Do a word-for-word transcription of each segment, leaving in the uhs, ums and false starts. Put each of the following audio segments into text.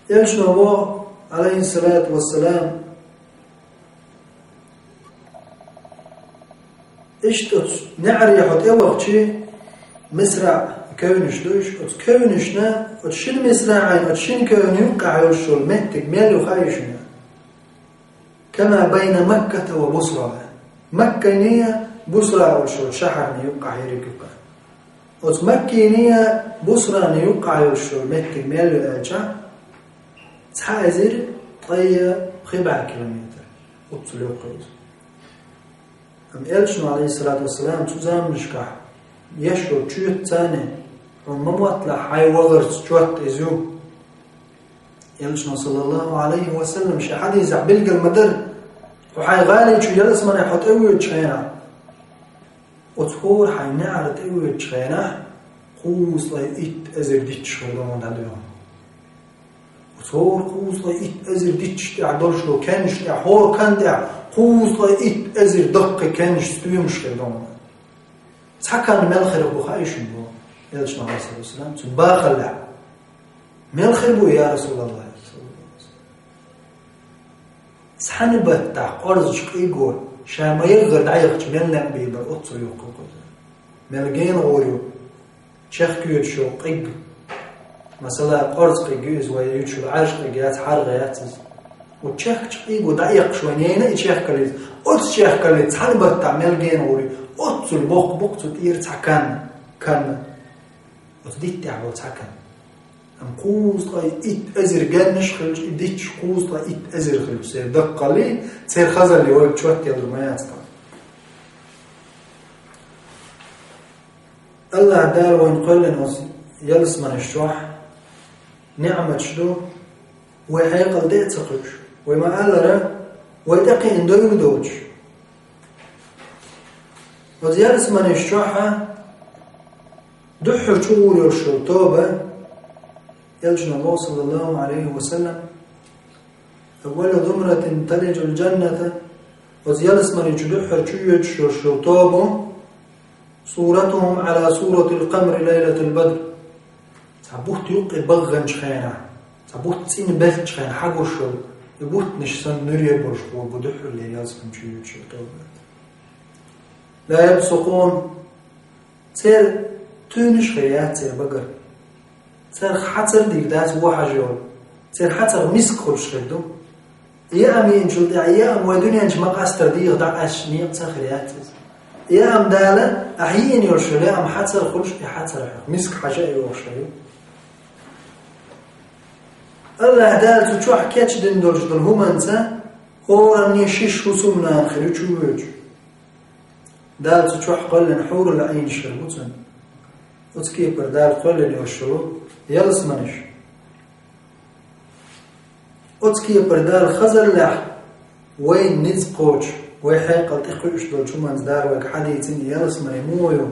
Элчано боху, алейхиссалату вассалам, иштта оцу неӀаре хьо тӀевахча, Мисраъ кевнаш ду уьш, оцу кевнашна, оцу шина Мисраъан, оцу шина кевнна юккъехь йолуш йолу меттиг мел ю хаьий шуна? Кама байна Макката ва Бусра. Макканий, Бусра олуш йолу шахьарний юккъехь ерриг юккъехь. Оцу Маккиний, Бусраний юккъехь йолуш йолу меттиг мел ю аьлча, цхьа эзар ткъе пхи бӀе километр. Оццул йоккха ю иза. Амма Элчано, алейхиссалату вассалам, цу заманашкахь еш йолу чоьтта царна, хьуна ма мотталахь, хьайн вахарца чотта иза ю. Элчано, саллаллаху алейхи ва саллам, шен хьадисехь билгал ма дара, хьо хьайн гӀали чу ялсамане хьо тӀевоьдучу хенахь, оцу хӀора хьайн неӀара тӀевоьдучу хенахь, кхузткъе итт эзар дитташ хир ду хьуна дӀадоьгӀна. Оцу хӀора кхузткъе итт эзар дитташ тӀехь долуш долу кеннаш тӀехь, хӀора кан тӀехь кхузткъе итт эзар даккхий кеннаш, стоьмаш хир ду хьуна. Цхьа кан мел хир бу хаьий шуна боху Элчано, алейхиссалату вассалам, цуьнан бахаллехь. Мел хир бу, я Расулаллах? Цхьана баттахь къорзачу къийго ша ма-ярра дӀаяхча мел некъ бийр бара, оццул йоккха ю иза. Мел гена гӀур ю. Чехка йоьдуш йолу къиг. Масала, къорза къиг ю иза, вай юьйцуш йолу Ӏаьржа къиг яц, хьаргӀа яц иза. Оцу чехкачу къийго дӀаэккхаш вайн яйна и чехкаллица, оцу чехкаллица цхьана баттахь мел гена гӀур ю, оццул боккха бу-кх цу тӀера цхьа кан, кан. Оцу диттехь болу цхьа кан. Амма кхузткъе итт эзар геннаш хилча, и дитташ кхузткъе итт эзар хилча, церан даккхаллий, церан хазаллий вайга чот елур ма яц тхан. АллахӀ Дала вайна кхоьллина оцу ялсаманаш чохь неӀматаш ду, вай хьекъал тӀе а ца кхуьуш, вай ма-аллара, вай тӀекхиъна дойла доцуш. Оцу ялсаманаш чохь дуьххьара чугӀур йолуш йолу тоба, Элчано боху, саллаллаху алейхи ва саллам, «Аввалу зумратин талиджул джанната», оцу ялсамани чу дуьххьара чу йоьдуш йолуш йолу тоба, «Суратухум ала суратил камари лайлатал бадр». Цхьа бутт юккъе багӀанчу хенахь, цхьа бутт цӀена беллачу хенахь хьагуш йолу, и буттанаш санна нуьре болуш хир бу дуьххьарлера ялсамани чу йоьдуш йолу тоба. «Ла ябсукъун». Церан туьйнаш хир яц, церан багара. Церан хьацар дийр дац вон хьажа йолу. Церан хьацар миск хуьлуш хир ду. Яам йиъначул тӀаьхьа, яам вай дуьнен чу ма къастара дегӀах дӀакъаьсташ некъ ца хир яц иза. Яам Дала, ахь йиъна йолуш йолу яам хьацар хуьлуш, и хьацар хьох миск хьажа а йохуш хир ю. АллахӀ Дала цу чохь кечдина долуш долу хӀуманца хӀоранне шиш хӀусамнана хир ю чу воьдуш. Дала цу чохь кхоьллина хьурул Ӏийнаш хир бу цунна. Оцу кепара Дала кхоьллина йолуш йолу ялсаманаш. Оцу кепара Дала хазаллехь вайна ницкъ кхочуш, вай хьекъал тӀе кхуьуш долчу хӀуманца Дала вайга хьадийцина ялсамани муха ю,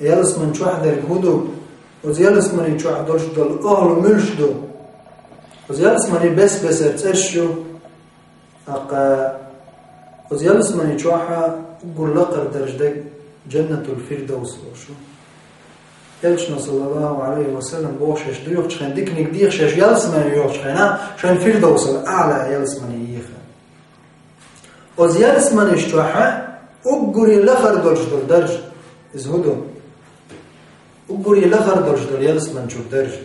ялсамани чохь дерг хӀун ду, оцу ялсамани чохь долуш долу охӀла муьлш ду. Оцу ялсамани бес-бесара цӀерш ю. ТӀаккха оцу ялсамани чохь уггар лакхара даржа дерг Джаннатул Фирдовс олуш ю. Элчано, саллаллаху алейхи ва саллам, боху шаьш дуьйхучу хенахь, диканиг деха шаьш ялсамани йохучу хенахь, шайн Фирдовсал Аъла ялсамани еха. Оцу ялсаманаш чохь уггаре лахара долуш долу даржа, иза хӀун ду? Уггаре лахара долуш долу ялсамани чуьра даржа.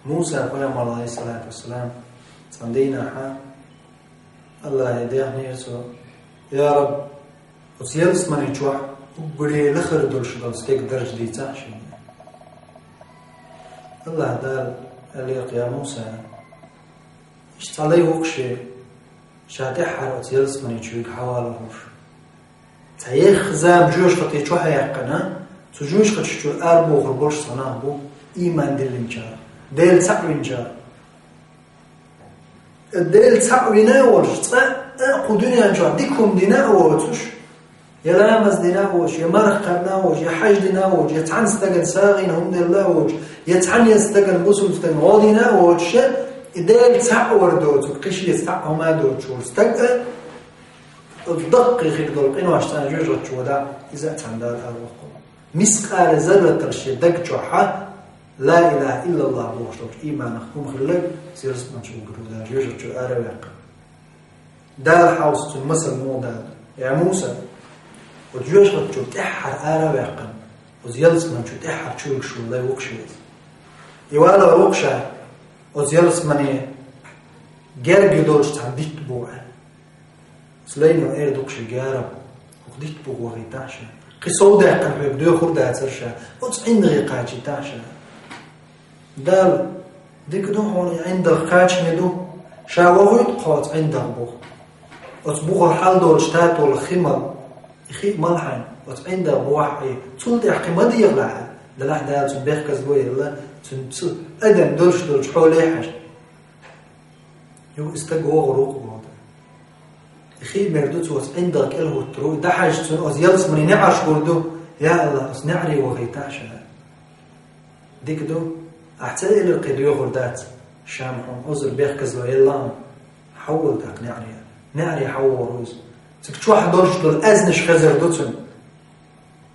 Муса пайхамар, алейхиссалату вассалам, цхьана дийнахь АллахӀе даьхнера цо: «Я Раб, оцу ялсамани чохь уггаре лахара долуш долу стеган даржа дийцахьа шена». АллахӀ Дала аьлла-кх: «Я Муса, иштта цхьа лай ву-кх шен, ша тӀаьххьара оцу ялсамани чуьра хьавалор волуш». Цхьа ехха зама жоьжахати чохь а яьккхина, цу жоьжахаташ чуьра арабохур болуш цхьа нах бу, ийман диллинчара, Дела цхьаъ винчара. Дела цхьаъ вина а волуш, цкъа а кху дуьнен чохь дика хӀума дина а воцуш, я ламаз дина а воцуш, я марха кхаьбна а воцуш, я хьаж дина а воцуш, я цхьана стагана сагӀина хӀума делла а воцуш, я цхьанне стагана, бусулба стагана гӀо дина а воцуш, и Дела цхьаъ вар доцург, кхин шен цхьаъ хӀума а доцуш волу стаг а, оцу даккхий хир долу къинош цхьана жоьжахати чу вада, иза а цхьана Дала ала воккхур. Мискъала зарратал шен даг чохь а Ла илаха иллаллахӀ бохуш долчу ийманах хӀума хилларг, оцу ялсамани чу вуьгур ву Дала жоьжахати чуьра араваьккхина. Дала хьовса цуьнан масал муха дала: «Я Муса, оцу жоьжахати чуьра тӀаьххьара араваьккхина, оцу ялсамани чу тӀаьххьара чу вуьгуш волу лай ву-кх ша иза. И валар ву-кх ша, оцу ялсамане герга долуш цхьаьна дитт бу», — аьлла. Оцу лайно эр ду-кх шега: «Я Рабби, хӀокху дитт бухахь вахийтахьа ша. Кхин сов даьккхина хьоьга доьхур дацара ша. Оцу ӀиндагӀе кхачийтахьа ша». Дала: «Дика ду, хьуна и ӀиндагӀ кхачаме ду. Ша вохуьйту-кх хьо оцу ӀиндагӀ бухахь. Оцу бухара хьал долуш татолу хи мала, и хи а мала хьайна, оцу ӀиндагӀ бухахь Ӏе. Цул тӀаьхьа кхин ма дехалахь», — аьлла. Делахь Дала цунна бехказло елла, цуьнан цу адам долуш долчу хьоле хьаьжна. Юха и стаг вогӀур ву-кх боху. И хи а мер ду, цо оцу ӀиндагӀ кӀел хӀуттур ву, и дӀахьаьжча цунна оцу ялсамане неӀарш гур ду: «Я АллахӀ, оцу неӀаре вахийтахьа ша. Дика ду, ахь ца элира кхин доьхур дац, ша ма хьуна озар бехказло елла хьуна. Хьавола тӀаккха неӀаре». НеӀаре хьавогӀур ву иза. Цига чохь долуш долу аьзнаш хезар ду цунна.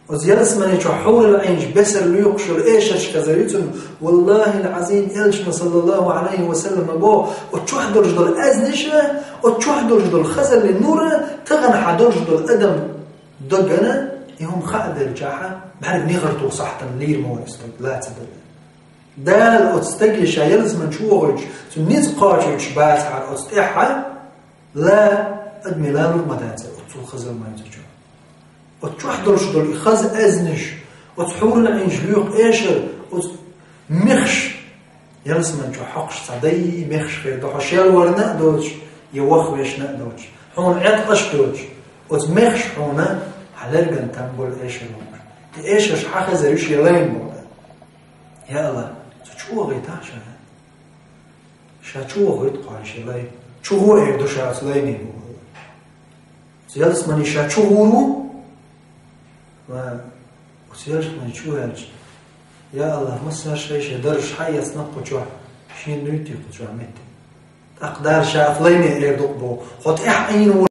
Оцу ялсамани чохь хьурул Ӏийнаш бесара лоькхуш йолу эшарш хезар ю цунна. ВаллахӀил-Ӏазим, элчано, саллаллахӀу Ӏалайхи ва саллам, боху, оцу чохь долуш долу аьзнаш а, оцу чохь долуш долу хазаллин нур а, тахана хьан долуш долу адам дагана, и хӀума хаа делчахьа, бӀаьрг негӀар туху сахьтана лийр ма вара и стаг, ла ца дагана. Дала оцу стаге ша ялсамани чу вохуьйтуш, цуьнан ницкъ кхачуьйтуш бацахьара оцу тӀаьхьа, ла адамийн лалур ма дацара, оццул хазалла ма ю цу чохь. Оцу чохь долуш долу и хаза аьзнаш, оцу хьурул Ӏийнаш лоькху эшар, оцу мехаш, ялсамани чохь хьокхуш цхьа дай мехаш хир ду, хьо шел варна а доцуш, я ваха вешна а доцуш, хьуна Ӏеткъаш доцуш, оцу мехаш хьуна хьан лерган там болу эшар ву. И эшарш хьан хезар ю шен лайна боху. Я АллахӀ, цу чу вохуьйтахьа ша. Ша чу вохуьйту-кх хьо шен лай. Чу гӀо эр ду ша оцу лайне боху. Оцу ялсамани ша чу гӀур ву. Ва оцу ялсамани чу ваьлча: «Я АллахӀ, массара шайн-шайн даржаш хьаэцна-кх кху чохь, шена дуьйций кху чохь меттиг?» ТӀаккха Дала ша оцу лайне эр ду-кх боху: «Хьо тӀаьхьа Ӏийна ву».